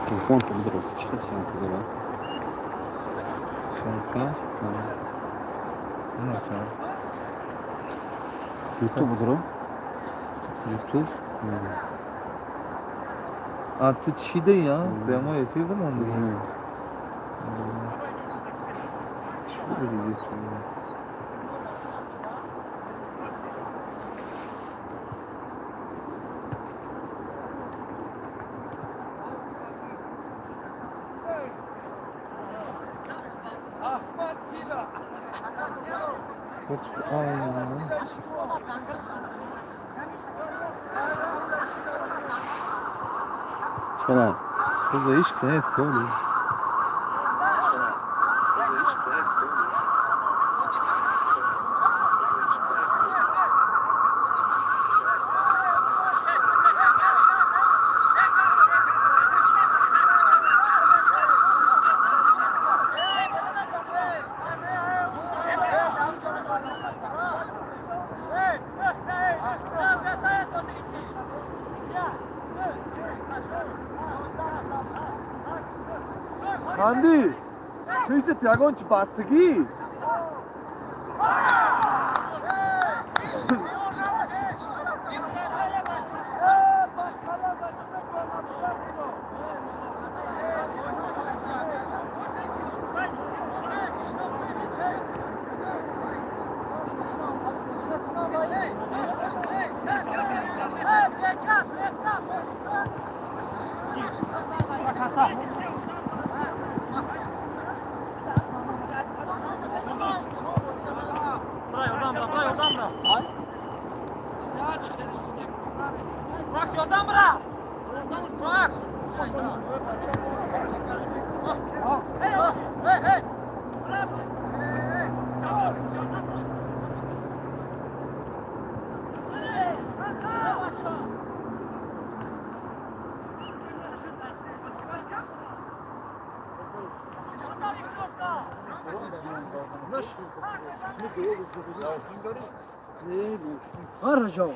Телефон там друг. Что съемка дала? Съемка? Не. Ютуб друг. Ютуб? А ты чӣ даи, а? Прямой эфир да мондагӣ? Чӣ буди Ютуб? Ай, Чера? Коза ҳеч ки нест коли. Ханди, пешат ягон чи бастагӣ? رجا.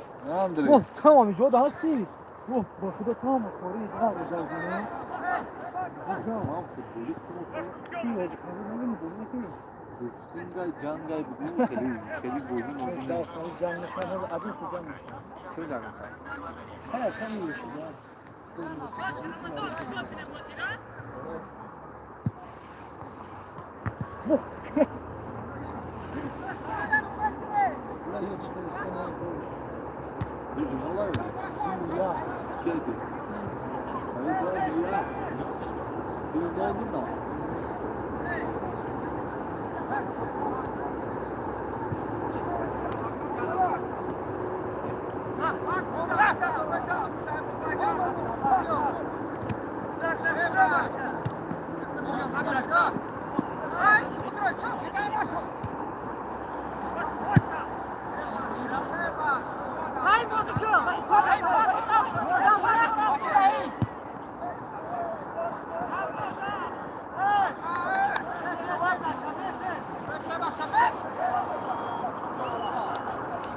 Андре. تمام اینجا هستی. اوه با خدا تمام خوری رجا جانه. رجا. Ман футболист. کی رجا نمی‌دونم بودی کی. Гуфтингай ҷангай буду хеле хеле бозӣ мозӣ нест. جنگ نشد ابو جنگ نشد. Чӣ ҷанг мехоҳад? خیر خیلی میشه.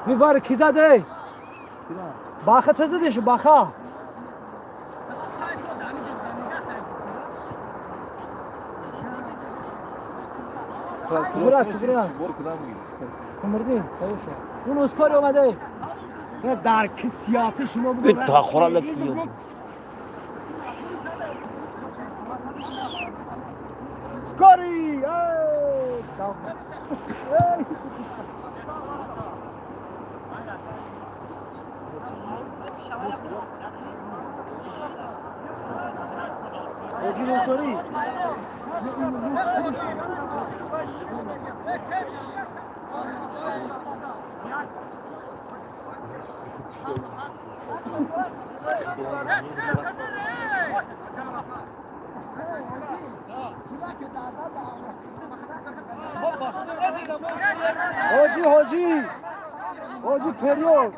میباره کی زده؟ باخه تو زده شو باخه. برا برا. Бор кудам гир. کمردی خواهش. اون اسکاری اومده. نه در سیافی شما بگو. تا خورا لکی. اسکاری. ای. حاجی اسکاری. حاجی حاجی حاجی پریود.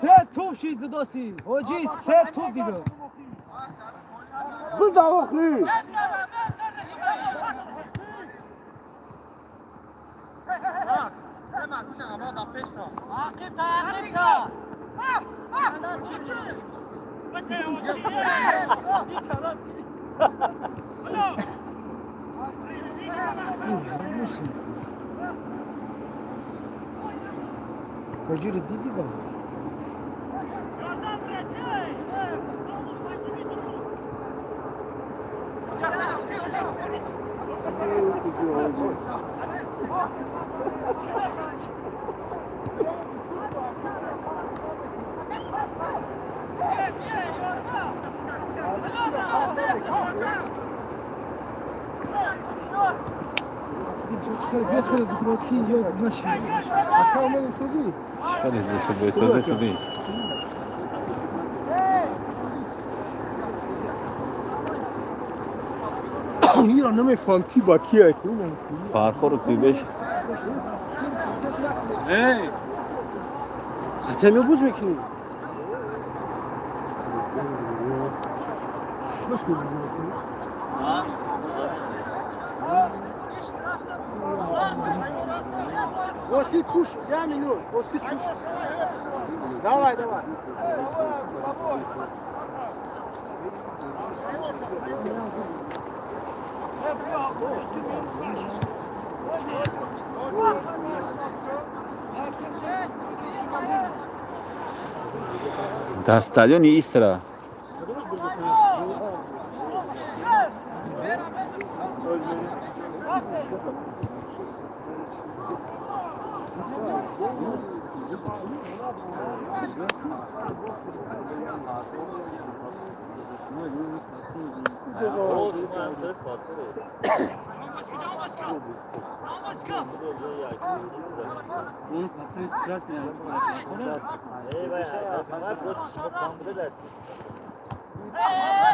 Се туп шид задоси. Ҳоҷӣ, се туп дидам. Буда охли. Ҳоҷиро дидӣ ба? Ака, омадем, созӣ. Хеле зуд созӣ судӣ. Ира намефаҳм, ки ба кия. Фархору куйбеш. Хатами буз мекунӣ? Оси куш, я минут, оси куш. Давай, давай. Дар стадиони Истра.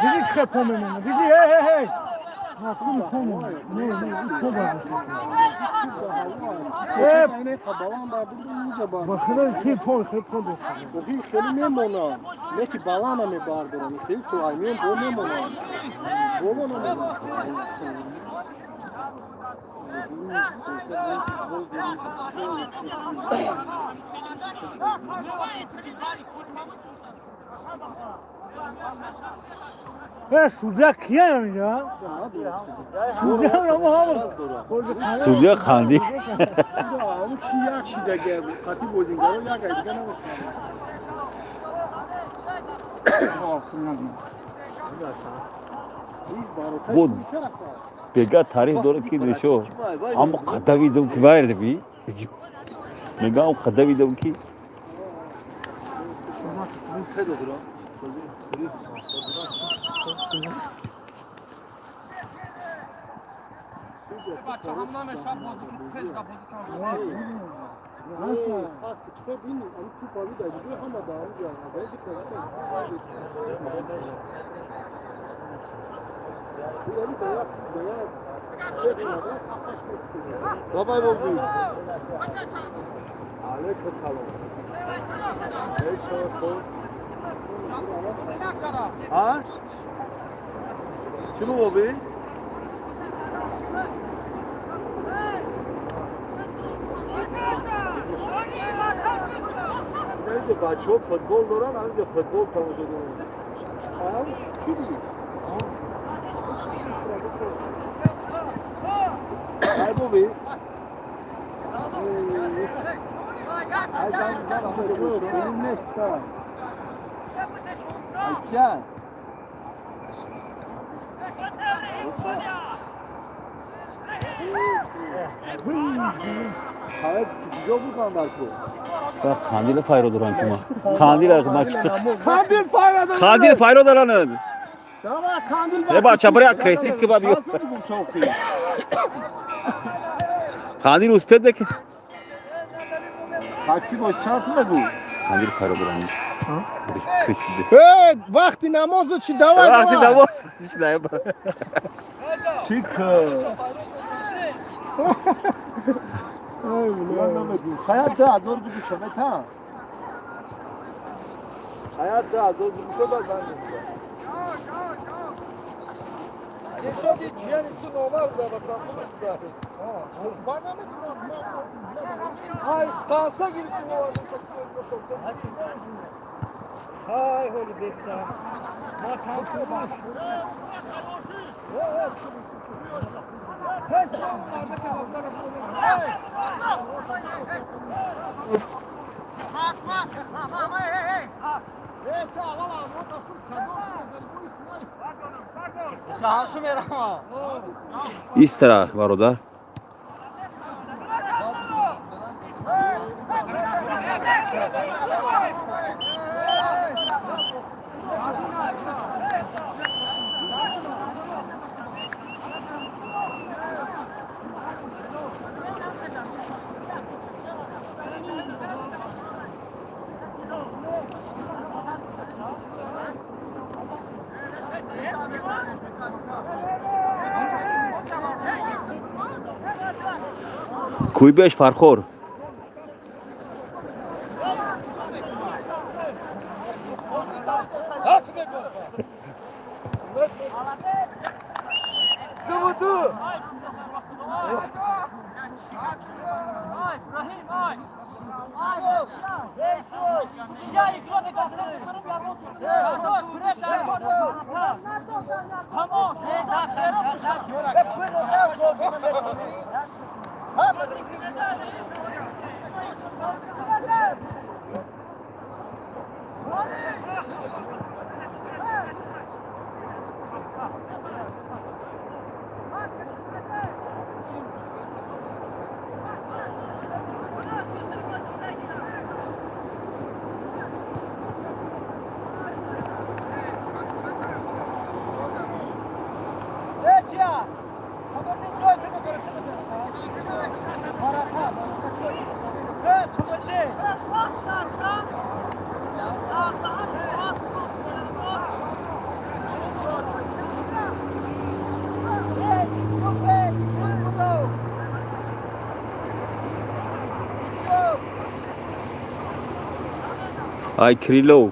Диди, чӣ по мемона? Диди, ҳей, ҳей, ҳей. Накуни по мемона. Не, не, по бардошта. Ине баланд бардор, инҷа Ба бардор. худо, ки по хел по дошта. Охи, хеле мемонам. Не ки баланд мебардорам, хеле то аймен бо мемонам. Боло намемонам. Э, судья кия инҷа? Судья ҳамо ҳамо. Судья ханди. Ҳамун чи як шидаге қати бозингаро як ай дига намефаҳмам. Буд. Бега таърих дорад, ки нишо ҳамо қадавидам, ки вайрдаби мегам, қадавидам, ки Пас чиқа бин, ами тупа бида дига, ҳама дар онҷо агар дикка. Яъни ба як се квадрат ҳафташ нест. Давай, Бобби. Алейкум салом. Эй, шофер. Ha? Чӣ бу, Боби? Инҷо бачаҳо футбол доранд, ҳаминҷо футбол тамошо доранд. Чӣ буд? Ай, Боби. Ай, занг зад, ҳаминҷо бошо. Филм нест, а. Ай, киян? Советский куҷо буданд дар ку? Қандила файро доранд, ки ма қандила ма китиқ. Қандил файра доранд. Қандил файро доранд. Давай, қандил. Е, бача, бира кресит ки ба биё. Шанси бугум, шавқи. Қандил успед деки. Такси бош, чанд сум мегӯ? Қандил файро доранд. Кресит. Э, вақти намозу чи, давай. Вақти Давай. намоз. Чӣ? Ман намедонам. Хаят 2000 бигӯ шамета. Хаят 2000 бигӯ баъд ман мегӯям. Ай, ҳоли беста. Ма тамом. Истара, бародар. Кӯйбеш Фархор. Ай, Крилов.